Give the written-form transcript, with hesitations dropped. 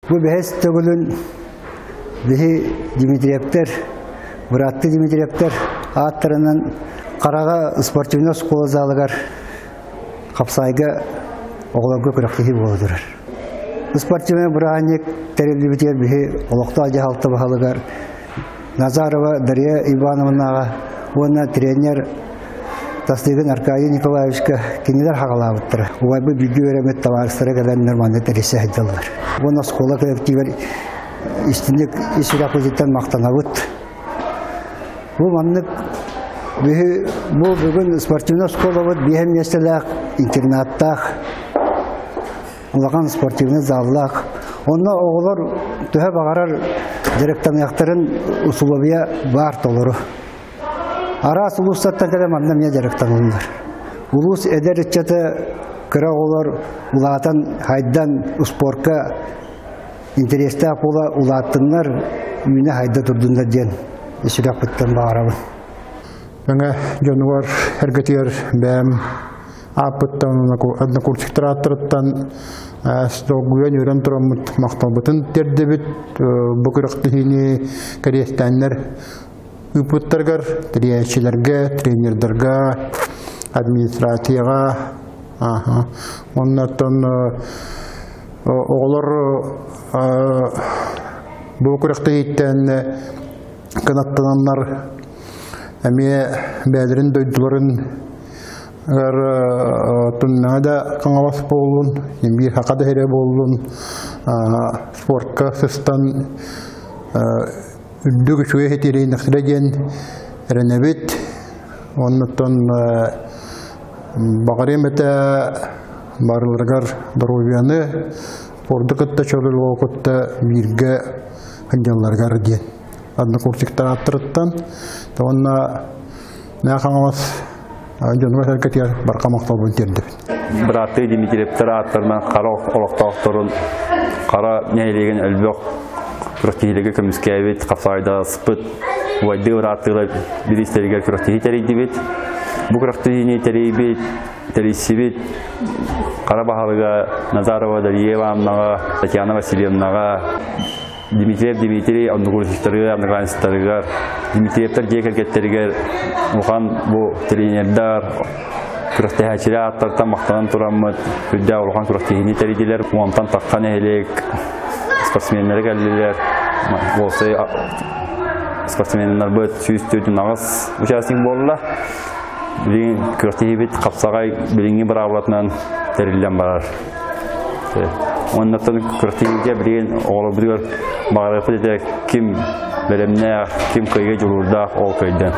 Бу бэһис төгүлүн биһи Дмитриевтэр, бырааттыы Дмитриевтэр ааттарынан Хараҕа спортивнай оскуола залыгар хапсаайга оҕолорго күрэхтэһии буола турар. Спортивнай бырааһынньык тэриллибитигэр биһи олохтоох дьаһалта баһылыгар Назарова Дария Ивановнаҕа уонна тренер Тастыгын Аркадий Николаевичка кинилэр хаҕалаабыттара. Убайбыт бииргэ үөрэммит табаарыстара кэлэннэр манна тэрийсэ сылдьаллар. Уонна оскуола коллективар истинник ис сүрэхпититтэн махтанабыт. Бу маннык биһи бу бүгүн спортивнай оскуолабыт биэһэ миэстэлээх интернаттаах улахан спортивнай заллаах. Онно оҕолор төһө баҕарар дьарыктаныахтарын усулуобуйа баар толору. Араас улуустартан кэлэн манна эмиэ дьарыктаналлар. Улуус эдэр ыччата кыра оҕолор улаатан, хайдан успуорка интэриэстээх буола улааттыннар, үүнэ хайда турдуннар диэн сүрэхпиттэн баҕарабын. Мэҥэ дьонугар эргэтигэр бэйэм ааппыттан однокурсниктар ааттарыттан долгуйан үөрэн тураммыт махталбытын тиэрдэбит. Бу күрэхтэһиини кэриэстээннэр ыыппыттарыгар тэрийээччилэргэ, тренердарга, администрацияҕа уонна оттон оҕолор бу күрэхтэһииттэн кынаттананнар эмиэ бэйэлэрин дойдуларын туннаҕа да Хаҥалас буоллун, биир Хака да сирэ буоллун спортка сыстан үрдүк үчүгэй ситиилэниэхтэрэ диэн эрэнэбит. Оннуттан баҕарыам этэ барыларыгар доруобуйаны, спорду кытта чөл кытта бииргэ сылдьалларыгар диэн. Однокурсниктар ааттарыттан уонна Мэҥэ Хаҥалас дьонугар-сэргэтигэр барҕа махталбын тиэрдэбин. Бырааттыы Дмитриевтэр ааттарынан Хара олохтоохторун Хара нэһилиэгин өлбөх күрэхтэһиилэргэ көмүскээбит, хапсаҕайдаспыт убайдыы бырааттыылар бириистэригэр күрэхтэһии тэрийдибит. Бу күрэхтэһиини тэрийбит, тэрийсибит Хара баһылыга Назарова Дария Ивановнаҕа, Татьяна Васильевнаҕа, Дмитриев Дмитрий однокурсниктарыгар, одноклассниктарыгар, Дмитриевтэр дьиэ кэргэттэригэр улахан бу тренердар, күрэхтэһээччилэр ааттартан махтанан тураммыт үрдээх улахан күрэхтэһиини тэрийдилэр. Уонтан тахха нэһилиэк спортсменнары кэллилэр. Уопсай спортсменнарбыт 148 участник буолла. Билигин күрэхтэһиибит хапсаҕай билиҥҥи быраабылатынан тэриллэн барар. Оннуттан күрэхтэһиигэ билигин оҕолорбутугар баҕарыахпыт этэ ким бэлэмнээх, ким кыайыга дьулуурдаах ол кыайдын.